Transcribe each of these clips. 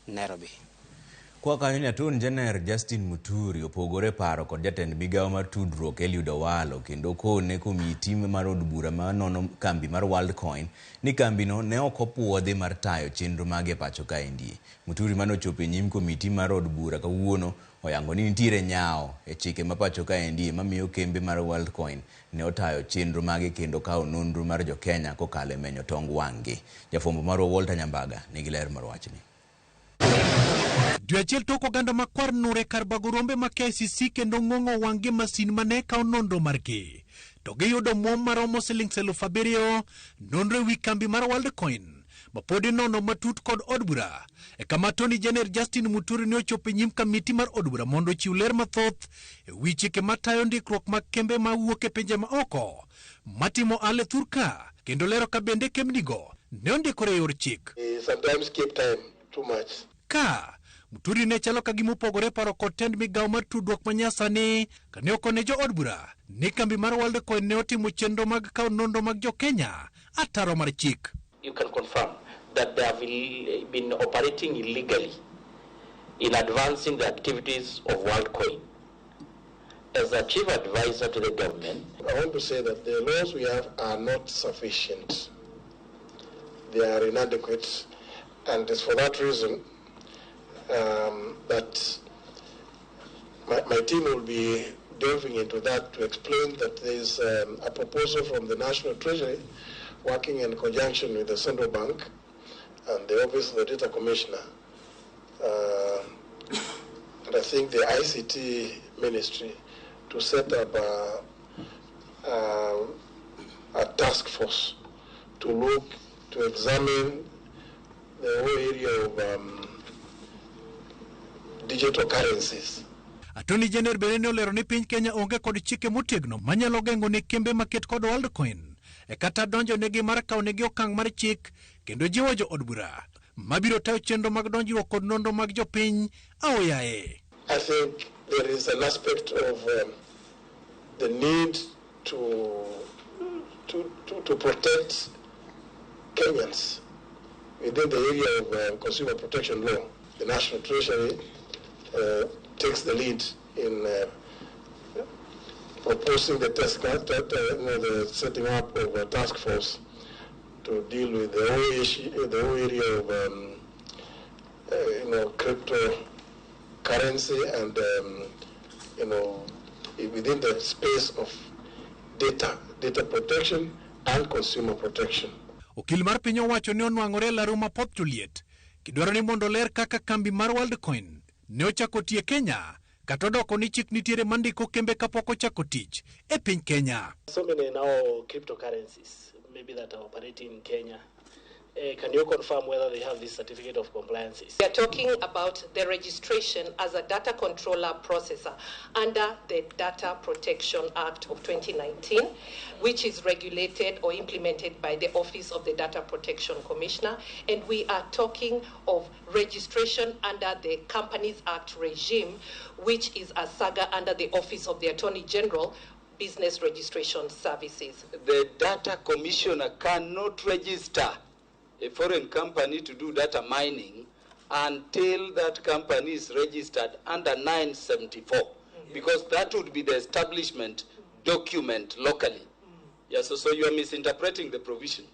Nairobi. Kwa kanyo Attorney General Justin Muturi opogore paro kod jatend migawo mar tudruok Eliud Owalo kendo kone komiti mar od bura manono kambi mar Worldcoin ni kambino ne ok opuodhi mar tayo chenro mage e pacho kaendi. Muturi manochopo e nyim komiti mar od bura kawuono oyango ni nitiere nyawo e chike ma pacho kaendi mamiyo kembe mar Worldcoin ne otayo chenro mage kendo kawo nonro mar jokenya kokalo e menyo tong wang'gi. Jafwambo marwa Walter Nyambaga nigi ler mar wachni. Dwe achiel tok oganda makwar nure kar bago rombe ma KICC kendo ng'ong'o wang' gi masin mane kawo nonro margi. To giyudo muom maromo siling 7,000 nonro ewi kambi mar Worldcoin ma pod inono matut kod od bura. E kama Attorney General Justin Muturi ne ochopo e nyim kamiti mar od bura mondo ochiw ler mathoth e wi chike matayo ndikruok mag kembe mawuok e pinje maoko matimo ohala e thur ka kendo lero ka bende kembnigo ne ondikore e yor chik. Sometimes keep time too much. Ka Muturi ne chalo ka gima opogore paro kod tend migawo mar tudruok manyasani kane okone jo od bura ni kambi mar Worldcoin ne otimo chenro mag kawo nonro mag jo Kenya ataro mar chik. You can confirm that they have been operating illegally in advancing the activities of WorldCoin. As a chief advisor to the government, I want to say that the laws we have are not sufficient. They are inadequate, and it's for that reason that my team will be delving into that to explain that there is a proposal from the National Treasury working in conjunction with the Central Bank and the Office of the Data Commissioner, and I think the ICT Ministry, to set up a task force to look, to examine the whole area of digital currencies. Attorney General bende ne olero ni piny Kenya onge kod chike motegno manyalo geng'o ne kembe maket kod Worldcoin e kata donjo negi mar kawo negi okang' mar chik kendo jiwo jo od bura mabiro tayo chenro mag donjruok kod nonro mag jopiny aoyaye. I think there is an aspect of the need to protect Kenyans within the area of consumer protection law. The National Treasury takes the lead in proposing the task, the setting up of a task force to deal with the whole issue, the whole area of cryptocurrency and within the space of data protection and consumer protection. Okil mar piny owacho ni onwang'ore e laro mapoth to liet kidwaro ni mondo ler kaka kambi mar Worldcoin ne ochako tiyo e Kenya kata odoko ni chik nitiere mandiko kembe kapok ochako tich e piny Kenya. So many now cryptocurrencies maybe that are operating in Kenya. Can you confirm whether they have this certificate of compliances? We are talking about the registration as a data controller processor under the Data Protection Act of 2019, which is regulated or implemented by the Office of the Data Protection Commissioner. And we are talking of registration under the Companies Act regime, which is a saga under the Office of the Attorney General, Business Registration Services. The data commissioner cannot register a foreign company to do data mining until that company is registered under 974, because that would be the establishment document locally. So you are misinterpreting the provision.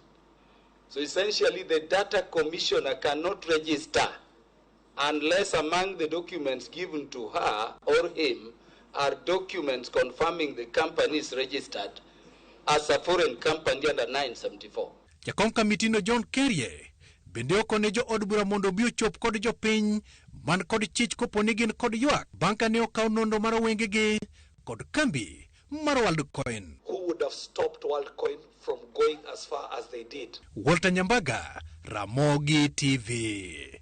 So essentially the data commissioner cannot register unless among the documents given to her or him are documents confirming the company is registered as a foreign company under 974. Jakom kamitino John Kerie bende okone jo od bura mondo obi ochop kod jopiny man kod chich kopo ni gin kod ywak bang' ka ne okaw nonro mar wengegi kod kambi mar Worldcoin. Who would have stopped WorldCoin from going as far as they did? Walter Nyambaga, Ramogi TV.